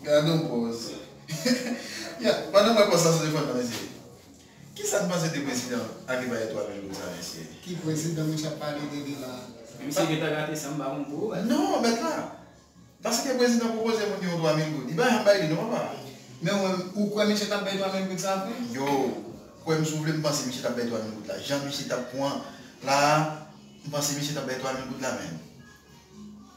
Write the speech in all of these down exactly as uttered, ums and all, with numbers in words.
Gade yon pòz. Ya, pandan mwen pòz sa sou telefòn nan, mesye. Kisa n panse de prezidan a ki bay twa mil goud sa, mesye? Ki prezidan misye ap pale de li la? Misye gentan rate san, m pa konn pou ou. Non, mèt la. Paske prezidan pwopoze moun yo twa mil goud. Li pa janm bay li, non, papa. Men ou menm, ou kwè misye t ap bay twa mil goud sa vre? Yo, kwè m si w vle, m panse misye t ap bay twa mil goud la. Jan misye t ap pran la, m panse misye t ap bay twa mil goud la menm.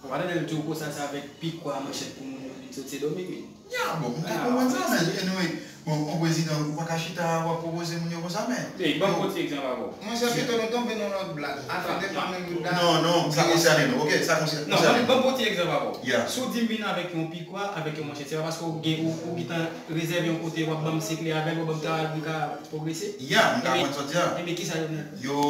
Ou pa tande l di w konsa se avèk pikwa manchèt pou moun yo vin soti Sendomeng, wi. Ya, bon, m ka konprann sa, men anyway, bon, yon prezidan, ou pa ka chita w ap pwopoze moun yo konsa, men. Ey, ban m yon ti egzanp avè w. Monchè, pito nou tonbe nan lòt blag. Afè de twa mil goud la. Non, non, sa konsène nou, ok? Sa konsène nou. Non, ban m, ban m yon ti egzanp avè w. Ya. Si w di m vin avèk yon pikwa, avèk yon manchèt, se pa paske w gen, ou, ou gentan rezève yon kote, w ap ban m sekle avè l, w ap ban m travay pou m ka pwogrese? Ya, m ka konprann sa w di a. Ebyen, kisa Jovenel fè? Yo.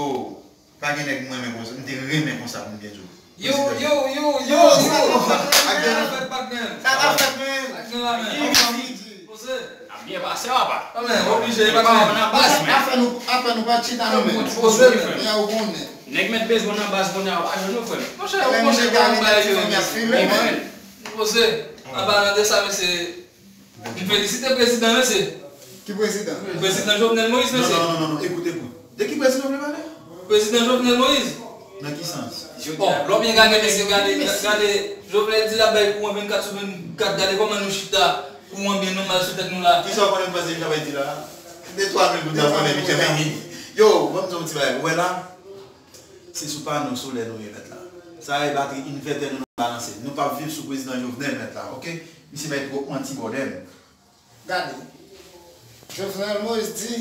Pa gen nèg mwen renmen konsa, m te renmen konsa pou m byen di w. Yo, yo, yo, yo, yo. Sa ka fèt, patnè. Sa ka fèt, men. Patnè la, men. Poze. N ap byen pase, papa. Anmè, oblije, patnè. Afè nou, afè nou pa chita nou menm. Poze, men. Ya, ou konnen. Nèg mèt bezwen nan baz konnen a, pa jwenn nou, frè m. Monchè, ou konnen kòman bagay yo ye, men. Poze. An palan de sa, mesye, m felisite prezidan, mesye. Ki prezidan? Prezidan Jovenel Moïse, mesye. Non, non, non, non, non, ekoute, ekoute. De ki prezidan w vle pale? Prezidan Jovenel Moïse. Nan ki sans? Bon, lè w byen gade, mesye, gade, gade, Jovenel di l ap bay kouran vennkat sou vennkat, gade kòman nou chita, kouran byen nòmal sou tèt nou la. Kisa w konnen m panse li ta bay di la? De twa mil goud la, konnen li te vini. Yo, ban m di w yon ti bagay, ou wè la? Se sou pano solè nou ye, mèt la. Sa e batri invètè nou nan balanse. Nou p ap viv sou prezidan Jovenel, mèt la, ok? Misye bay twòp manti, bòdèl. Gade, Jovenel Moïse di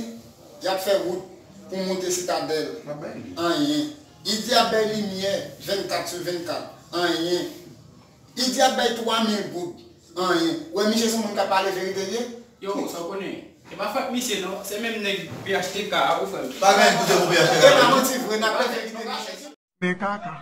y ap fè wout pou monte Sitadèl. Anyen. Li di y ap bay limyè vennkat sou vennkat. Anyen. Li di y ap bay twa mil goud. Anyen. Ou wè misye se yon moun k ap pale verite l ye? Yo, sa w konnen? E pa fòt misye non, se menm nèg P H T K a, ou frè m. Pa gen koute pou P H T K. E pa manti vre, n ap fè verite misye. Men kaka.